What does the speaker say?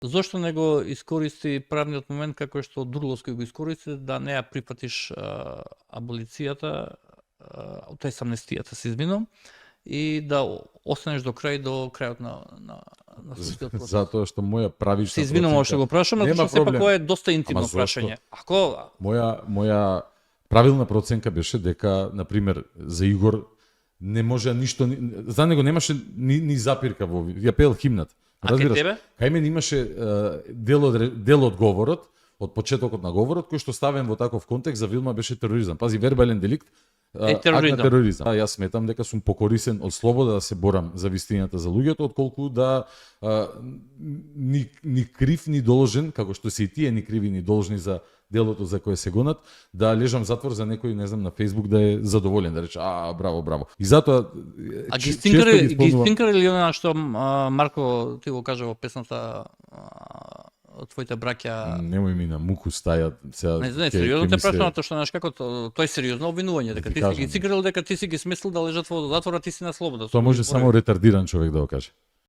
Зошто не го искористи правниот момент како што Дурловски го искористи да не ја прифатиш аболицијата, тој амнестијата се извинувам, и да останеш до крајот на судскиот процес. Затоа што моја правишна се извинувам што го прашам, затоа што сепак ова е доста интимно прашање. Ако моја правилна проценка беше дека на пример за Игор не може ништо, за него немаше ни запирка во ја пеел химната. Разбираш? Кај мене имаше дел од говорот, од почетокот на говорот, кој што ставен во таков контекст за Вилма беше тероризам. Пази, вербален деликт, акт на тероризам. Јас сметам дека сум покорисен од слобода да се борам за вистината за луѓето, отколку да ни крив ни должен, како што се и тие ни криви ни должни за делото за кое се гонат, да лежам затвор за некој, не знам, на Facebook да е задоволен, да рече, браво. И затоа ги стинкари ли она што Марко ти го кажа во песната твоите браќа? Немој ми на муку стаја. Не, сериозно те прашувам, што знаеш како тој сериозно обвинување дека ти си ги циграл, дека ти си ги смислил да лежат во затвора, ти си на слобода. Тоа може само ретардиран човек да го каже.